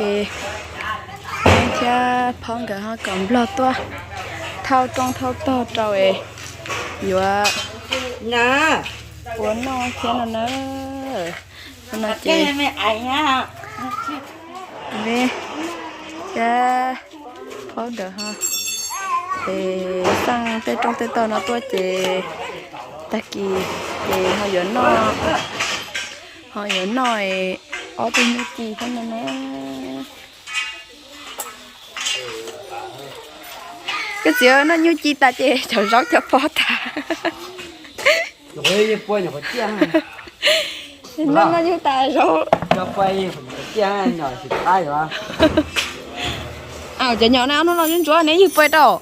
Ces thiab phob nkawd ho kom nplog tuaj thauj rooj thauj tog rau es yuav ua noj thiab no na. No ces thiab phob nkawd ho es xaj tej rooj tej tog no tuaj ces tag kis ces ho yuav noj, ho yuav noj ob tug nyuj ci thiab no na. Koj txiv, noj nyuj ci tas ces cov zaub cov pob tas. Noj, noj nyuj tas zaub. Cov nyom na, hnub no ntsuab ntsuab neb ywg pua rau.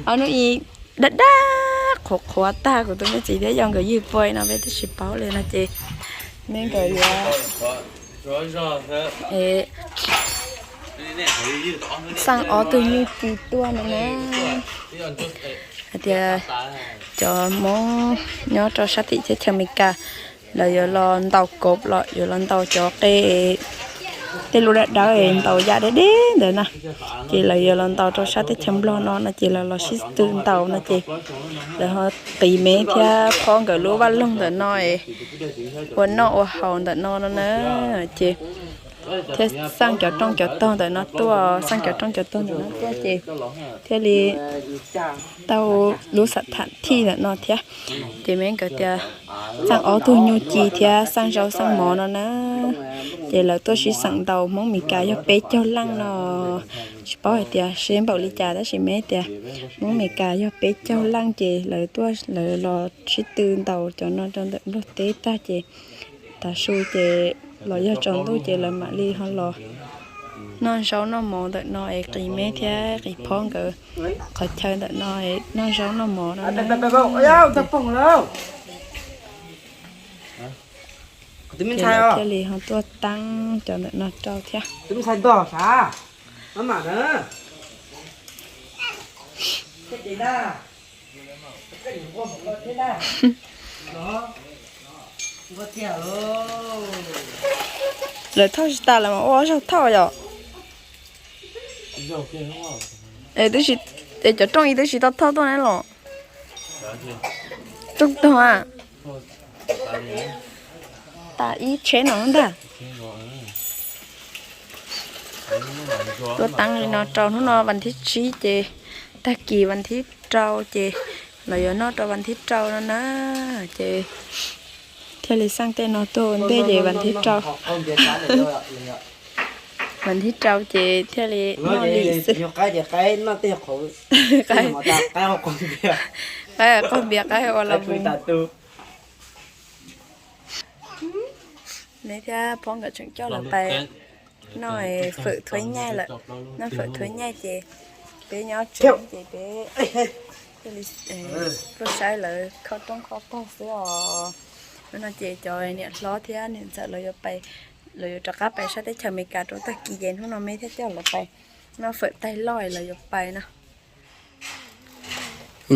Ob hnub ib dab dab qhuav qhuav tag, kuv tus me txiv thiab yog nkawd ywg pua no peb twb tsis paub li no ces nej nkawd yuav xaj ob tug nyuj ci tuaj no na. Hais tias cov Hmoob nyob rau sab tim teb chaws Amelikas, lawv yuav los ntaus kov los yuav los ntaus cov qe, tej lub dawb dawb ntaus yam deb deb ntawd na. Ces lawv yuav los ntaus rau sab teb chaws Nplog no no ces lawv los sib tw ntaus no ces lawv ho qiv me thiab phob nkawd lub vaj loog ntawm no ua noj ua haus ntawm no no na. Ces thiaj xaj cov rooj cov tog ntawm no tuaj, xaj cov rooj cov tog ntawm no tuaj ces thiaj li tau lub xam tham thij ntawm no thiab. Ces me nkawd tias xaj ob tug nyuj ci thiab xaj zaub xaj mov no na. Ces lawv tuaj sib xeem ntaus Hmoob Meskas yog peb caug leej no. Tsis paub hais tias seb npaum li cas tab sis me tias Hmoob Meskas yog peb caug leej ces lawv tuaj, lawv los sib tw ntaus cov no rau ntawm Nplog teb tag ces tav su ces los yog tsaus ntuj ces lawv mam li ho los noj zaub noj mov ntawm no es qiv me thiab qiv phob nkawd qhov chaw ntawm no es noj zaub noj mov no na. Ces lawv thiaj li ho tuaj teeb cov ntawm no rau thiab. Lawv thauj tsis tas lawv mas ua ob zaug thauj yom. Es cov rooj ib twb tsis tau thauj tuaj ne los? Rooj tog a. Tas ib tsheb no ntag. Tuaj teeb li no rau hnub no vas thib tsib ces tag kis vas thib rau ces lawv yuav noj rau vas thib rau no na. Ces thiaj li xaj tej no tuaj ua ntej ces vas thib rau, vas thib rau ces thiaj li noj li xwb. Qaib qaug npias qaib ua la mus. Neb thiab phob nkawd tseem coj lawv pais noj fawm thuab nyaij lawm. Noj fawm thuab nyaij ces peb nyob tsev ces peb tuaj saib lawv kho roob kho tog xwb os. Hnub no ces cov niam hlob thiab niam ntxawm lawv yuav pais, lawv yuav rov qab pais sab teb chaws Amelikas rau tag kis ces hnub no me thiaj coj lawv pais noj fawm taig loj lawv yuav pais no.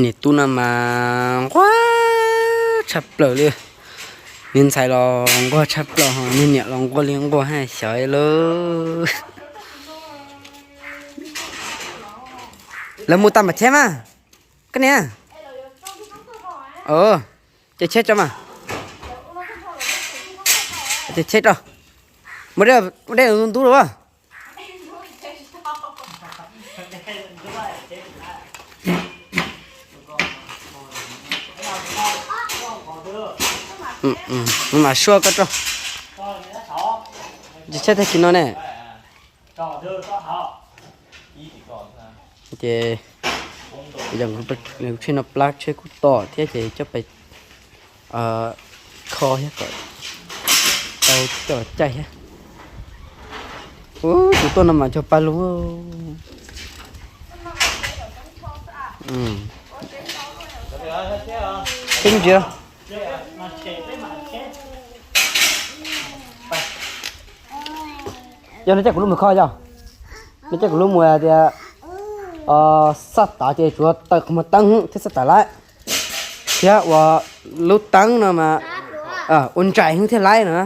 Niam tub no mas nquag tshaj plaws li. Niag ntxhais los nquag tshaj plaws ho niag niam los nquag li nquag hais xyov lawm. Lawv mus tau npam tsheb mas. Koj niam. Ces tsheb tso mas. Ces tsheb tso. Mus dej ntub los. Mam suab koj tso. Ces tsheb tag kis no ne. Ces yog tsheb no plab tsheb kuj tom thiab ces coj pais kho thiab kom tau coj los caij thiab. Tus tuaj no mas cog paj lug. Tib ntsia. Yog no caij kuv lub mus kho yog. No caij kuv lub mus tias xaj tav ces tsuav tawm qhov muag teeb thiab xaj tav lawm. Thiab ua lub teeb no mas ua ntsais hwv thiaj laib no.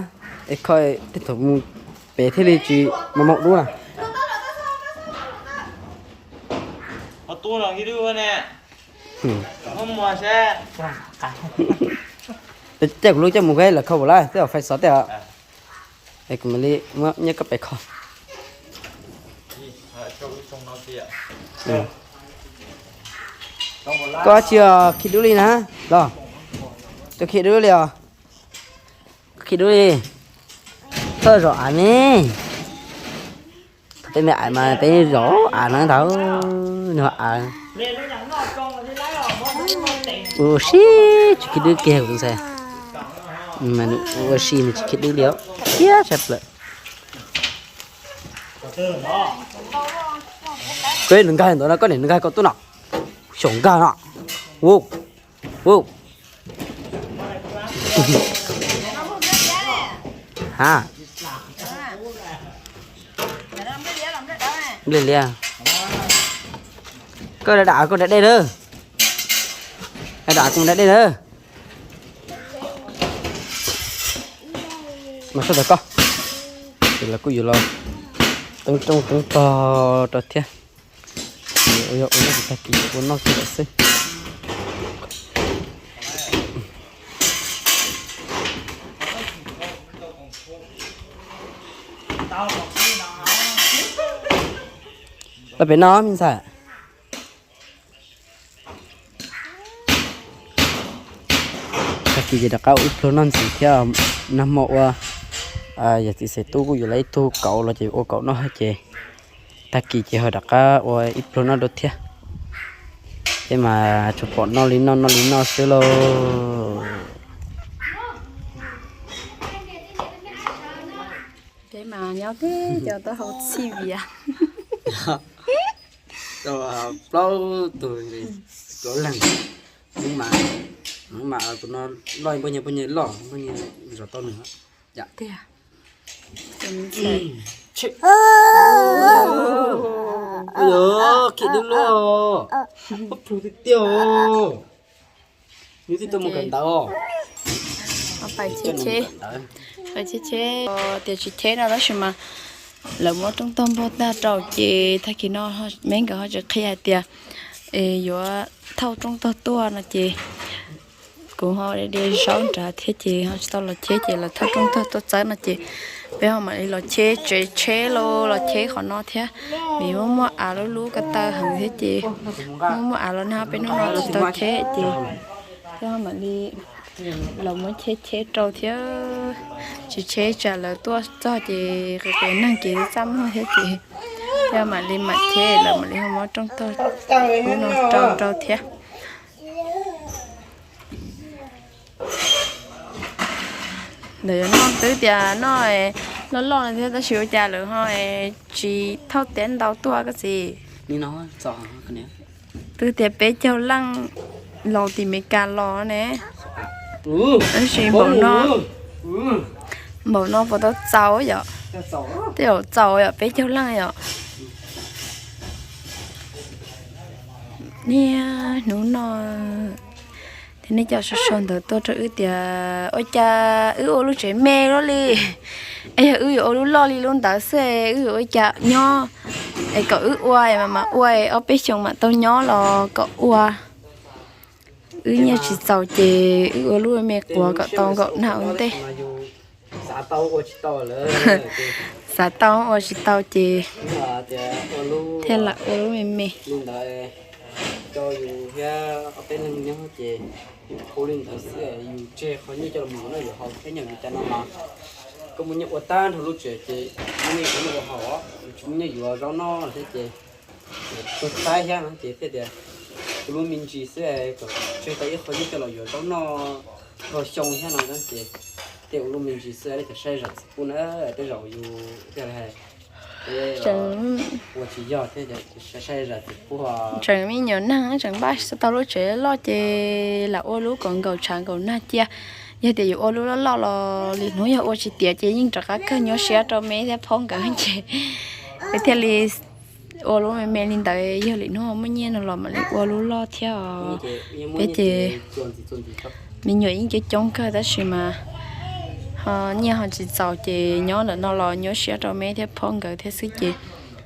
Es kho tej thaum mus pem thiaj li tsis mos mos dub na. Caij kuv lub coj mus khe lawv kho lawm tej fais xov tej. Es kuv mam li muab nyiaj koj pem kho. Koj tsis khi dub li na los. Tsis khi dub li os. Khi dub li. Koj zom av ne. Thaum peb me ais mas peb zom av no ntag. Nws av ua si tsis khi dub kiag kuv tus ntxhais. Ua si nws tsis khi dub li os. Siab tshaj plaws. Koj nws nkag ntawd no, koj niam nws nkag koj tuaj no. Xyaum nkag no. Ua, ua. Ha. Nplej liab. Koj da dam koj da dej lawm. Da dam kuv da dej lawm. Mas sab tag koj. Ces lawv kuj yuav los teeb rooj teeb tog rau thiab. Yog ua noj tag kis ua noj kiag lawm xwb. Los pem no me ntxhais. Tag kis ces rov qab ua ib pluag noj ntxiv thiab. Nag hmo ua yog txiv xev tub kuj yuav lawv ib tug kaum los ces ua kaum noj thiab ces tag kis ces ho rov qab ua ib pluag noj dua thiab. Ces mas tsuas pom noj li noj noj li noj xwb lauj. Ces mas nyob tib co taub hau txhij vias. Plaub tug, plaub leeg. Hnub mas, hnub mas kuv no loj npoj nyuag poj niam loj poj niam zov tau nws. Tiag. Yog khib dub loj, ob plhu tiag tiag. Nws twb tuaj mus kawm ntawv. Pais cheb cheb, pais cheb cheb tias tsis cheb no tab sis mas lawv muab rooj tog npog tag rau ces tag kis no me nkawd ho tsis qhia hais tias es yuav thauj rooj tog tuaj no ces kuv ho de zaub nrad thiab ces ho tsis tau los cheb ces lawv thauj rooj tog tuaj txawb no ces peb ho mam li los cheb tsev tsheb los los cheb qhov no thiab. Vim muaj muaj av lub lub ko taw heev thiab ces muaj muaj av los nag peb hnub no tsis tau cheb ces thiab ho mam li los muab cheb cheb rau thiab. Tsis cheb tsam lawv tuaj txog ces qias qias neeg ces txaj muag thiab ces thiab mam li mam cheb lawv mam li ho muab rooj tog ub no rau rau thiab. Ntawd yuav noj twb tias noj loj loj no thiab tab sis ua cas lawv ho tsis thauj tiav ntau tuaj koj txiv. Twb tias peb caug leej laus tim Meskas los ne. Tab sis npaum no, npaum no puas tau txaus yom? Tej zaum txaus yom, peb caug leej yom. Niaj hnub no thiab nej cov sau sau ntawv tuaj rau wb tias ua cas wb ua lub tsev me luaj li, es yog wb yuav ua lub loj li lub ntawd xwb wb yuav ua cas nyob, es kom wb ua mas mam ua, ob peb xyoos mam tau nyob los kom ua. Wb nyiaj tsis txaus ces wb ua lub me quav kom tau nkaum nag ua ntej. Xav tau ua tsis tau ces thiaj lam ua lub me me. Li ntawd, coj yus thiab ob peb leeg nyob ces yus ua li ntawd xwb, yus tseg qhov nyiaj coj los mus yuav noj yuav haus thiab, nyob li cas no mas koj muaj nyiaj ua tag nrho lub tsev ces muaj nyiaj yuav noj yuav haus, yus tsis muaj nyiaj yuav zaub noj thiab ces tuag txhaib thiab no ces thiaj tias ua lub me ntsis xwb, kom tseg tau ib qho nyiaj coj los yuav zaub noj dhau xyoo thiab no ces thiaj ua lub me ntsis xwb, cov saib zam txiv pub na, tej zaum yus thiaj li hais ua tsis yog thiab, saib zam txiv pub. Tseem me nyuam neeg tseem npaj tau lub tsev loj ces lam ua lub kom nkaum tshav nkaum nag cia. Yog tias yuav ua lub loj loj los lwm hnub yog ua tsis tiav ces yeej rov qab kawg nyuaj siab rau me thiab phob nkawd ces thiaj li Ua lub me me li ntawd yog lwm hnub muaj nyiaj no los mam li ua lub loj thiab os. Peb ces me nyuam yeej coob coob kawg tab sis mas ho nyiaj ho tsis txaus ces nyob ntawm no los nyuaj siab rau me thiab phob nkawd thiab xwb ces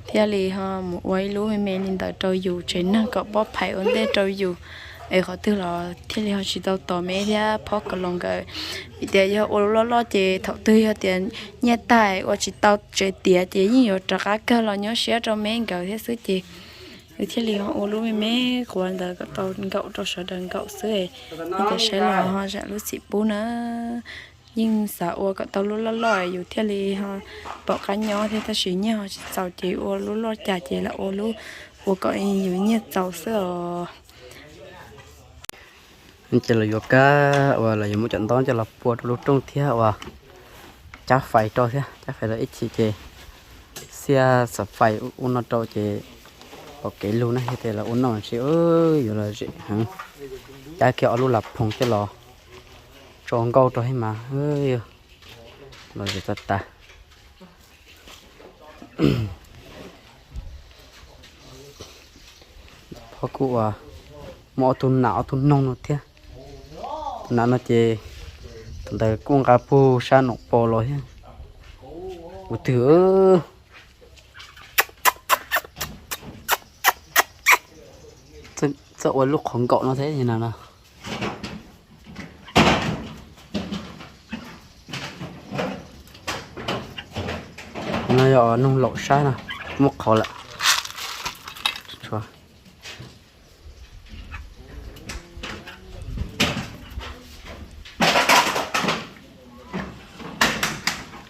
thiaj li ho mus ua ib lub me me li ntawd rau yus tsev neeg kom pob phais ua ntej rau yus es qhov twg los thiaj li ho tsis tau tos me thiab phob kom los nkawd. Vim tias yog ua lub loj loj ces thaum twg yog tias nyiaj tag ua tsis tau tsev tiav ces yeej yuav rov qab kawg los nyuaj siab rau me nkawd thiab xwb ces wb thiaj li ho ua lub me me quav ntawd kom tau nkaum rau sawv daws nkaum xwb. Ib tias saib los ho zam lub txim pub na. Yeej xav ua kom tau lub loj loj yus thiaj li ho pom qab nyob thiab tab sis nyiaj ho tsis txaus ces ua lub loj cas ces lam ua lub ua kom yus nyiaj txaus xwb os. Ces los yuav kab uas los yuav muab cov ntaub coj los pua rau lub rooj thiab uas cab fais rau thiab, cab fais rau ib chim ces xiab xav fais ub no rau ces pom kev lug na yog tias los ua noj tsis yuav los zem heev. Cab kiag ob lub las phoom coj los tso nkauj rau thiab mas los zem tas tas. Phob kuj uas muaj ob tug nas ob tug noog no thiab. Tus nas no ces thaum ntawd kuj nqa pug sab nom pos los thiab. Ua twg txawj ua lub qhov nkaum no thiab no. No yog noog laum sab no, muab qhov lawm.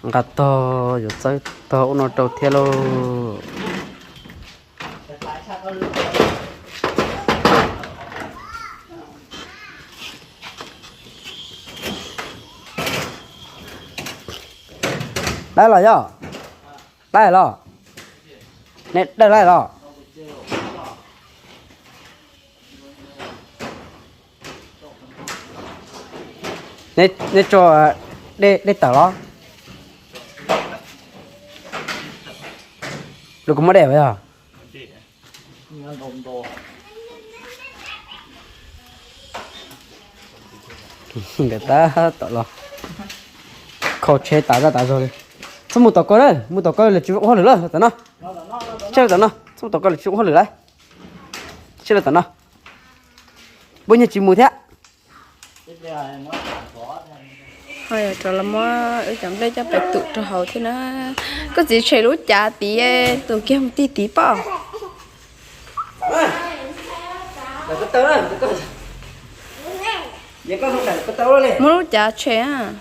Nqa tog yuav txawb tog ub no rau thiab lauj. Dawb los yog? Dawb los? Neb dawb dawb los? Neb tso dej tawm los? Lub kua muab dej yog? Nkawd tab tom los kho tsheb tas zaj tas zog li. Txhob mus tom koj lawm, mus tom koj lawm tsis ua hauj lwm lawm, tom no. Tsheb lawm tom no, txhob mus tom koj lawm tsis ua hauj lwm lawm. Tsheb lawm tom no. Npua nyuag tsis mus thiab. Ho yog rov los muab wb cov nplej coj pais tum rau hauv thiab na. Koj txiv tshem lub cav tid, tus kiag mus tig tid pob. Muab lub cav tshem.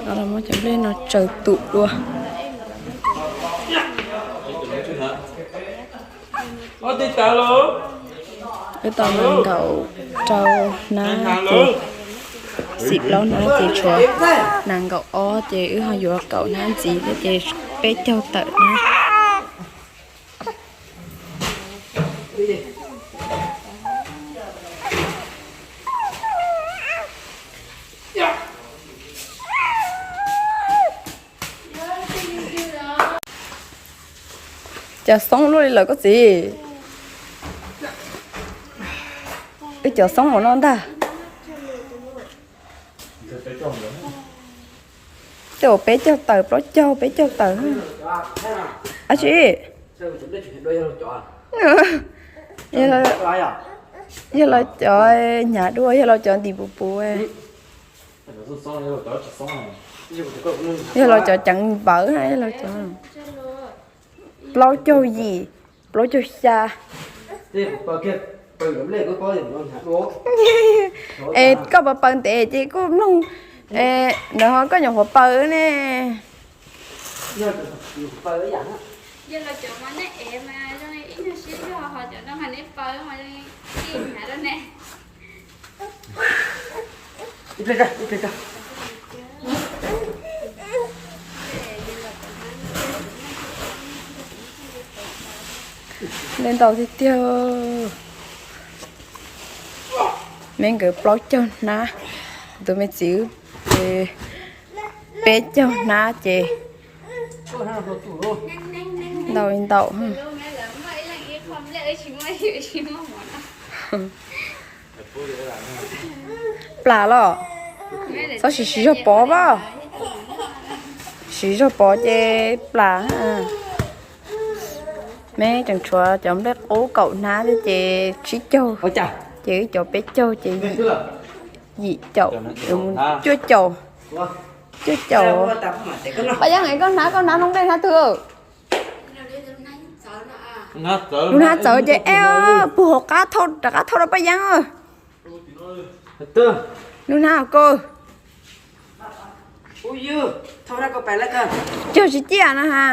Muab cov nplej no tsaws tum dua. Wb tau nees nkaum rau hnab ces, xim plaub hnab ces tshuav nees nkaum ob ces wb ho yuav kaum hnab ntxiv thiab ces peb caug tawm hnab. Cas xoob luaj li lawm koj txiv? Wb cov xoob ua no ntag. Tej uas peb caug tawm, plaub caug, peb caug tawm. Ab tsi, yog los cov hnyav dua, yog los cov ntim puv puv. Yog los cov ceev npawv, yog los cov plaub caug yim, plaub caug xya. Es koj paws paws ntev ces kuj mloog, nws ho koj nyuam qhuav paws ne. Nplej ntau tiag tiag. Me nkawd plaub caug hnab, kuv tus me txiv peb caug hnab ces ntau li ntau. Plas los? Txhob siv siv zog pov pab. Siv zog pov ces plas. Me tseem tshuav cov nplej qub kaum hnab thiab ces tsib caug, ces wb cov peb caug ces yim caum, cuaj caum, cuaj caum. Paj Yeeb, koj hnab, koj hnab noob nplej hnab twg? Lub hnab txawv ces eb, puag hauv qab thauj, rov qab thauj rau Paj Yeeb. Lub hnab koj cog tsis ciaj na ha.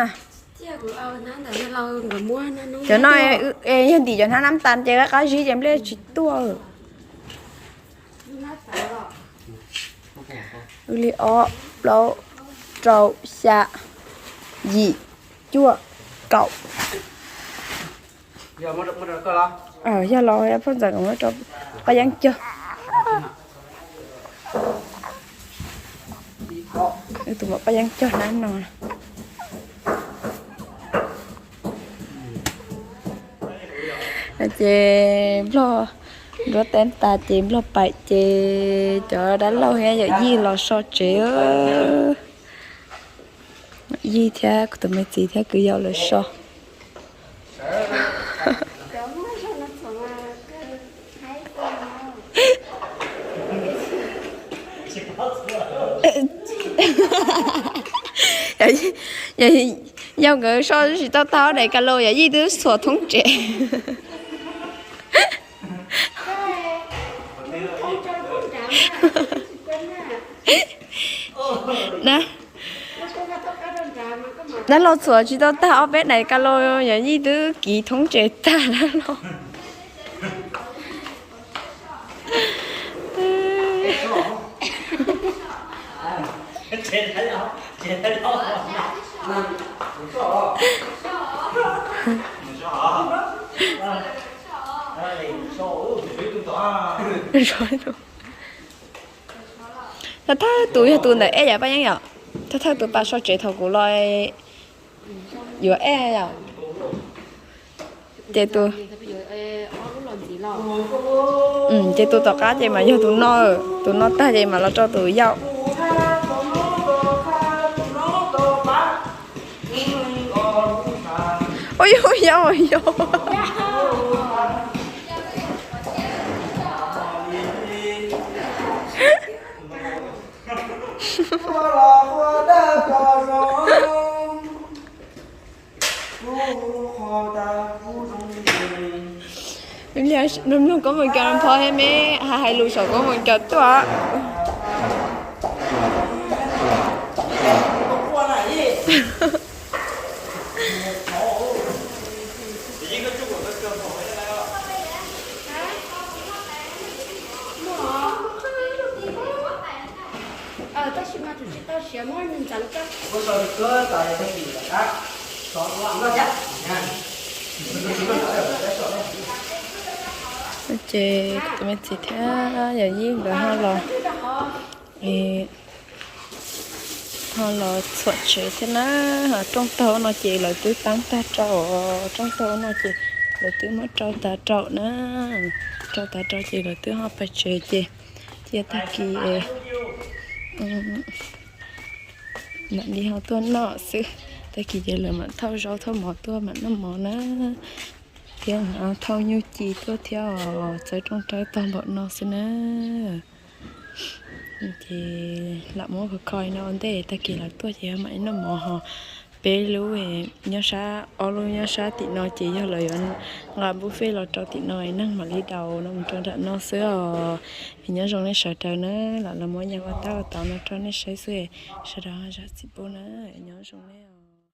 Cov no yog ntim cov hnab nab tas ces qab qab zib ces nplej tsis tuaj. Wb li ob, plaub, rau, xya, yim, cuaj, kaum. Yog los Paj Ntxawm muab rau Paj Yeeb cog. Wb tus muam Paj Yeeb cog hnab no. Ces Nplog nruab teb tas ces Nplog pais ces cov dab laug thiab yawm yij los so tsev. Yij thiab kuv tus me txiv thiab kwv yau lawv so. Yau nkawd so tsis tau tag ob daim kas laus, yawm yij twb txhuam thoob tsev. Dab laug txhuam tsis tau tag ob peb daim kas laus, yawm yij twb kiv thoob tsev tag dab laug. Thawj thawj tus yog tus ntawm Eb yom Paj Yeeb yom? Thawj thawj tus pas so tsev thaum kuv los yuav Eb yom? Ces tus, ces tus tom qab ces mas yog tus no, tus no tag ces mam los rau tus yau. Ua yau yau yau. Mloog koob moo cov pho thiab me, hais hais lus saum koob moo cov tuaj. Ces kuv tus me txiv thiab yawm yij nkawd ho los, ho los txhuam tsev thiab na. Rooj taug no ces lawv twb taab tag rau, rooj taug no ces lawv twb muab rau tas rau na. Rau tas rau ces lawv twb ho pais tsev ces cia tag kis mam li ho tuaj noj xwb. Tag kis ces lawv mam thauj zaub thauj mov tuaj mam noj mov na. Thiab thauj nyuj ci tuaj thiab, txawb rooj rawb tag npaum no xwb na. Ces lam muab kho kho no ua ntej, tag kis lawv tuaj ces mam li noj mov ho. Peb lub nyob sab, ob lub nyob sab tim no ces yog lawv yuav nqa buffet los rau tim no, neeg mam li daus no mus rau nram no xwb os. Es nyob zoo nej sawv daws na, lam los muab yam ua tab ua tauv no rau nej saib xwb, sawv daws zam txim pub na, nyob zoo nej.